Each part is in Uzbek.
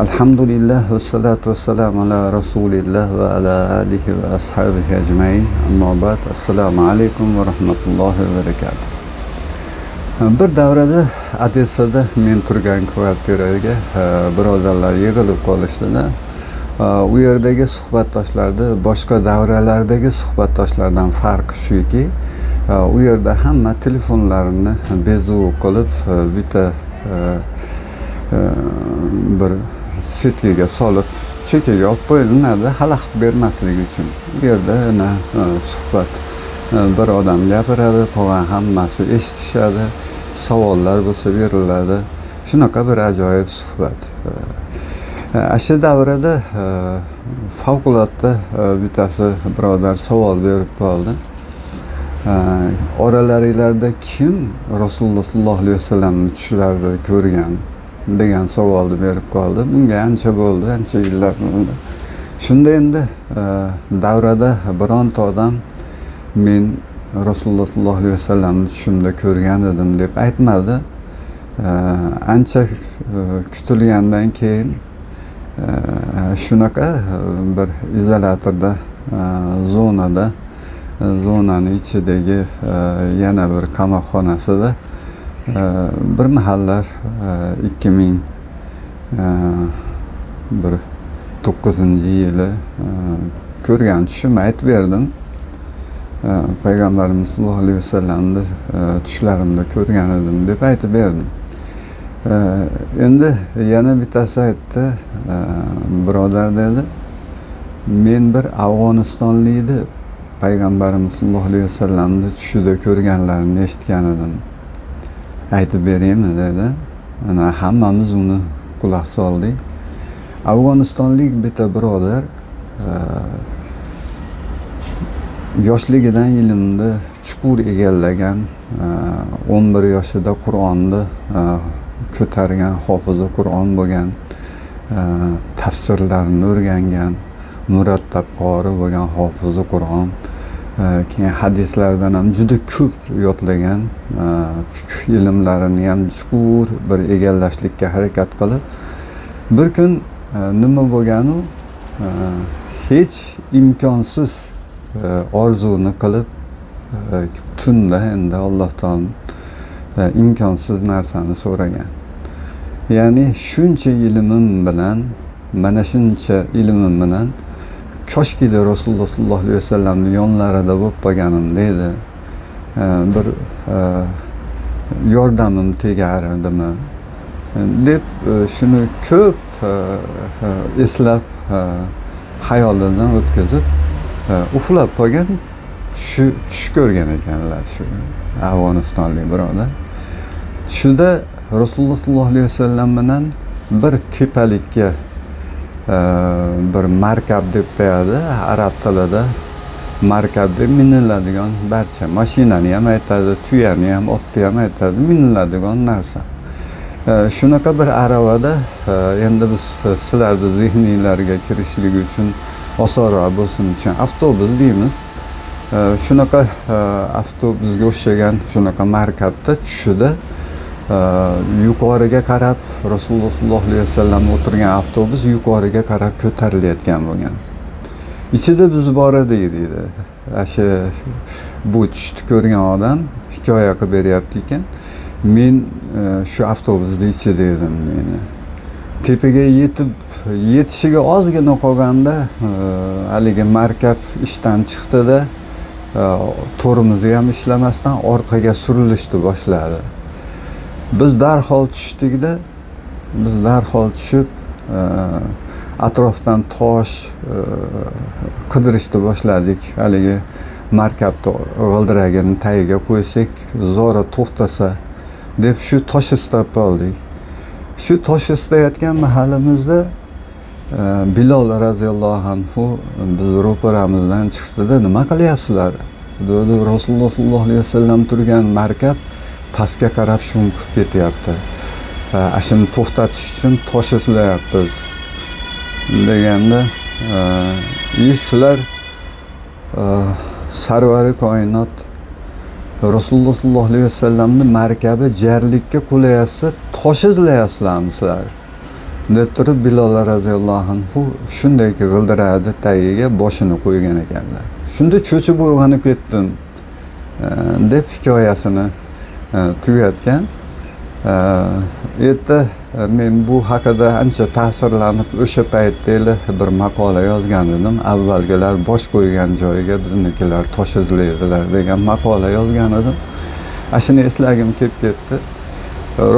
Alhamdulillah ve salatu ve selamu ala Resulillah ve ala alihi ve ashabihi ecmain. Amma ba'd. Assalomu alaykum ve rahmatullohi ve barakatuh. Bir davrada Odessada men turgan kvartiraga birodarlar yig'ilib qolishdida, u yerdagi suhbatdoshlarni boshqa davralardagi suhbatdoshlardan farqi shuki, u yerda hamma telefonlarini bezuv qilib, bitta bir setkaga solib, chekkaga olib qo'yilinadi, xalaqit bermasligi uchun. U yerda ana suhbat, bir odam gapiradi, qolgan hammasi eshitishadi, savollar bo'lsa beriladi. Shunaqa bir ajoyib suhbat. Shu davrada favqulodda bittasi birodar savol berib qoldi. Oralaringlarda kim Rasululloh sollallohu alayhi vasallamni tushlarida ko'rgan degan savolni berib qoldi. Bunga ancha bo'ldi, ancha yillar bo'ldi. Shunda endi davrada bironta odam men Rasululloh sollallohu alayhi vasallamni tushimda ko'rgan edim deb aytmadi. Ancha kutilgandan keyin shunaqa bir izolyatorda, zonada, zonani ichidagi yana bir qamoqxonasida bir mahallar 2009-yili ko'rgan tushimni aytib berdim. Payg'ambarimiz sollallohu alayhi vasallamni tushlarimda ko'rgan edim deb aytib berdim. Endi yana bittasi aytdi, birodar dedi, men bir afg'onistonlikni Payg'ambarimiz sollallohu alayhi vasallamni tushida ko'rganlarini eshitgan edim. Aytib beraymi dedi. Ana hammamiz uni quloq soldik. Afg'onistonlik bitta birodar yoshligidan ilmni chuqur egallagan, 11 yoshida Qur'onni ko'targan, hofizi Qur'on bo'lgan, tafsirlarini o'rgangan, murattab qori bo'lgan hofizi Qur'on, keyin hadislardan ham juda ko'p yodlagan, fiqh ilmlarini ham chuqur bir egallashlikka harakat qilib, bir kun nima bo'lganu, hech imkonsiz orzuni qilib, tunda endi Alloh taolo imkonsiz narsani so'ragan. Ya'ni shuncha ilmim bilan, mana shuncha ilmim bilan koshkida Rasululloh sollallohu alayhi vasallamning yonlarida bo'lib qolganimda edi, bir yordamim tegar edimi deb shuni ko'p eslab, xayolidan o'tkazib, uxlab qolgan, tush ko'rgan ekanlar shu afg'onistonlik birodar. Shunda Rasululloh sollallohu alayhi vasallam bilan bir tepalikka, bir markab deb qo'yadi arab tilida, markab deb miniladigan barcha mashinani ham aytadi, tuyani ham, otni ham aytadi, miniladigan narsa. Shunaqa bir aravada, endi biz sizlarni zehninglarga kirishligi uchun osonroq bo'lsin uchun avtobus deymiz. Shunaqa avtobusga o'xshagan shunaqa markabda tushida yuqoriga qarab Rasululloh sollallohu alayhi vasallam o'tirgan avtobus yuqoriga qarab ko'tarilayotgan bo'lgan. Ichida biz bor edik deydi. O'sha bu tushni ko'rgan odam hikoya qilib beryapti ekan. Men shu avtobusning ichida edim deydi. Tepaga yetishiga ozgina qolganda haligi markab ishdan chiqdida, tormozi ham ishlamasdan orqaga surilishni boshladi. Biz darhol tushdikda, biz darhol tushib, atrofdan tosh qidirishni boshladik. Haligi markabni g'ildiragini tagiga qo'ysak, zora to'xtasa deb shu tosh istab qoldik. Shu tosh istayotgan mahalimizda Bilol roziyallohu anhu biz ro'paramizdan chiqdida, nima qilyapsizlar dedi. Rasululloh sollallohu alayhi vasallam turgan markab pastga qarab sho'ngqib ketyapti. Shuni to'xtatish uchun tosh izlayapmiz deganda, sizlar sarvari koinot Rasululloh sollallohu alayhi vasallamni markabi jarlikka qulayapsa, tosh izlayapsizlarmi sizlar? Deb turib Bilol roziyallohu anhu shunday g'ildiradi tagiga boshini qo'ygan ekanlar. Shunda cho'chib uyg'onib ketdim deb hikoyasini tugatgan. Erta men bu haqida ancha ta'sirlanib o'sha paytda bir maqola yozgan edim. Avvalgilar bosh qo'ygan joyiga biznikilar tosh izlaydilar degan maqola yozgan edim. Shuni eslagim kelib ketdi.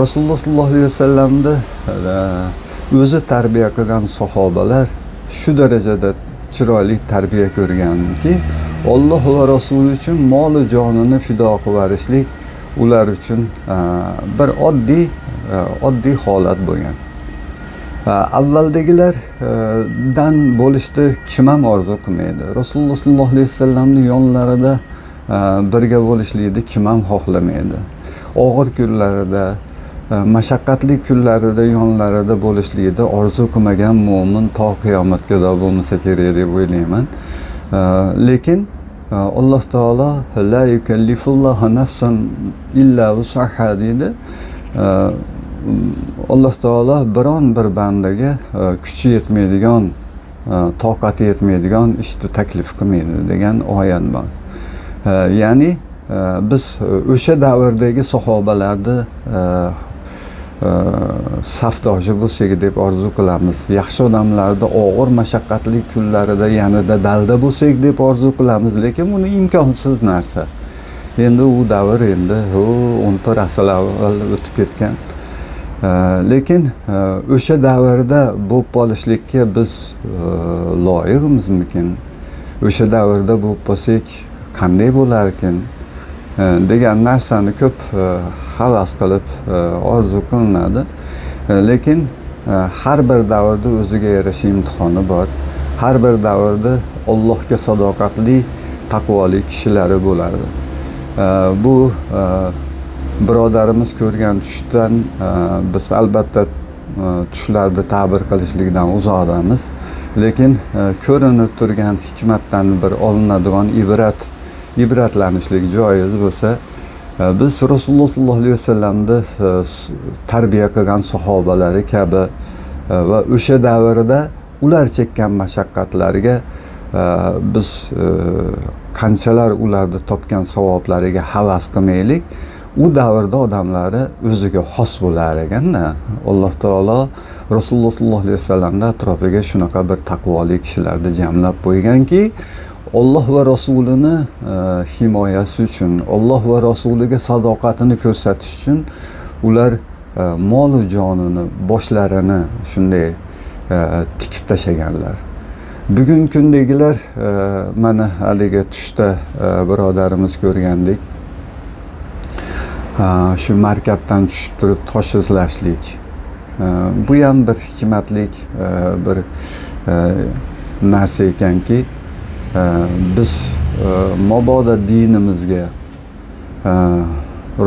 Rasululloh sollallohu alayhi vasallamni o'zi tarbiya qilgan sahobalar shu darajada chiroyli tarbiya ko'rganki, Alloh va rasuli uchun mol jonini fido qilib yuborishlik ular uchun bir oddiy holat bo'lgan. Avvaldagilardan bo'lishni kim ham orzu qilmaydi. Rasululloh sollallohu alayhi vasallamning yonlarida birga bo'lishlikni kim ham xohlamaydi. Og'ir kunlarida, mashaqqatli kunlarida yonlarida bo'lishlikni orzu qilmagan mo'min to qiyomatga bo'lmasa kerak deb o'ylayman. Lekin Alloh taolo la yukallifullohu nafsan illa vus'aha deydi. Alloh taolo biron bir bandaga kuchi yetmaydigan, toqati yetmaydigan ishni taklif qilmaydi degan oyat bor. Ya'ni biz o'sha davrdagi sahobalarni safdoshi bo'lsak deb orzu qilamiz. Yaxshi odamlarni og'ir mashaqqatli kunlarida yanida dalda bo'lsak deb orzu qilamiz, lekin buni imkonsiz narsa. Endi u davr endi 14 asr avval o'tib ketgan. Lekin o'sha davrda bo'lib qolishlikka biz loyiqmizmikin? O'sha davrda bo'lib qolsak qanday bo'larkin degan narsani ko'p havas qilib orzu qilinadi. Lekin har bir davrda o'ziga yarasha imtihoni bor. Har bir davrda Allohga sadoqatli, taqvoli kishilari bo'ladi. Bu birodarimiz ko'rgan tushdan biz albatta tushlarni ta'bir qilishlikdan uzoqdamiz. Lekin ko'rinib turgan hikmatdan bir olinadigan ibratlanishlik joiz bo'lsa, biz Rasululloh sollallohu alayhi vasallamni tarbiya qilgan sahobalari kabi va o'sha davrda ular chekkan mashaqqatlarga biz qanchalar ularni topgan savoblariga havas qilmaylik. U davrda odamlari o'ziga xos bo'lar ekanda. Alloh taolo Rasululloh sollallohu alayhi vasallamni atrofiga shunaqa bir taqvoli kishilarni jamlab qo'yganki, Alloh va rasulini himoyasi uchun, Alloh va rasuliga sadoqatini ko'rsatish uchun ular mol va jonini, boshlarini shunday tikib tashaganlar. Bugungi kundagilar mana haligi tushda birodarimiz ko'rgandek, shu markabdan tushib turib tosh izlashlik. Bu ham bir hikmatlik bir narsa ekanki, biz mabodo dinimizga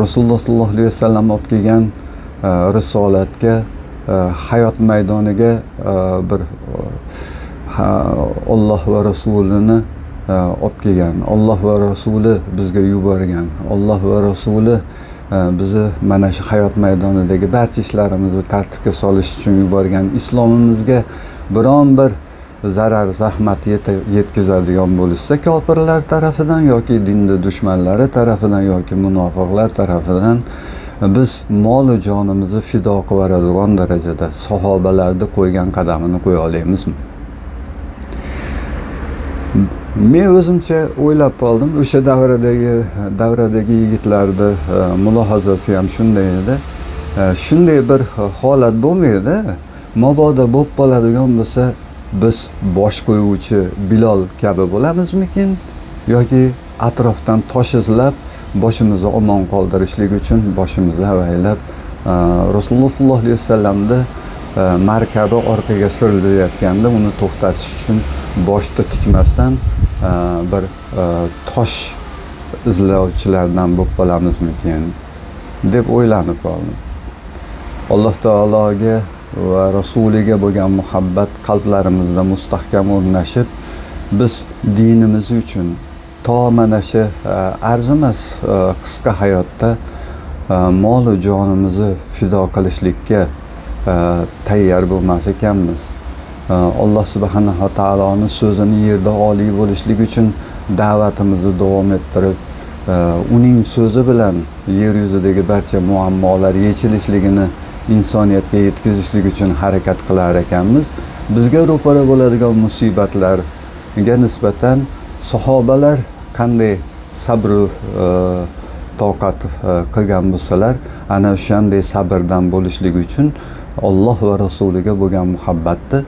Rasululloh sollallohu alayhi vasallam olib kelgan risolatga, hayot maydoniga bir Alloh va rasulini olib kelgan, Alloh va rasuli bizga yuborgan, Alloh va rasuli bizni mana shu hayot maydonidagi barcha ishlarimizni tartibga solish uchun yuborgan islomimizga biron bir zarar, zahmat yetkazadigan bo'lishsa kofirlar tarafidan yoki dinni dushmanlari tarafidan yoki munofiqlar tarafidan biz mol va jonimizni fido qilib yuboradigan darajada sahobalarni qo'ygan qadamini qo'ya olamizmi? Men o'zimcha o'ylab qoldim, o'sha davradagi yigitlarni mulohazasi ham shunday edi. Shunday bir holat bo'lmaydi. Mabodo bo'lib qoladigan bo'lsa, biz bosh qo'yuvchi Bilol kabi bo'lamizmikin yoki atrofdan tosh izlab boshimizni omon qoldirishlik uchun boshimizni avaylab Rasululloh sollallohu alayhi vasallamni markabi orqaga sirilayotganda uni to'xtatish uchun boshni tikmasdan bir tosh izlovchilardan bo'lib qolamizmikin deb o'ylanib qoldim. Alloh taologa va rasuliga bo'lgan muhabbat qalblarimizda mustahkam o'rnashib, biz dinimiz uchun to mana shu arzimas qisqa hayotda mol va jonimizni fido qilishlikka tayyor bo'lmas ekanmiz. Alloh subhanahu va taoloni so'zini yerda oliy bo'lishligi uchun da'vatimizni davom ettirib, uning so'zi bilan yer yuzidagi barcha muammolar yechilishligini insoniyatga yetkazishlik uchun harakat qilar ekanmiz. Bizga ro'para bo'ladigan musibatlarga nisbatan sahobalar qanday sabr toqat qilgan bo'lsalar, ana o'shanday sabrdan bo'lishligi uchun Alloh va rasuliga bo'lgan muhabbatni,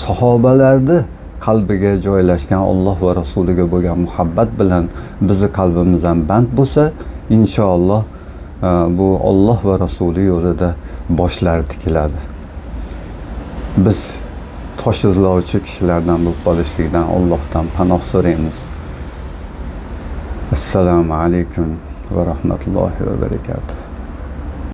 sahobalarni qalbiga joylashgan Alloh va rasuliga bo'lgan muhabbat bilan bizni qalbimiz ham band bo'lsa, inshaalloh bu Alloh va rasuli yo'lida boshlar tikiladi. Biz tosh izlovchi kishilardan bo'lib qolishlikdan Allohdan panoh so'raymiz. Assalomu alaykum va rahmatullohi va barakatuh.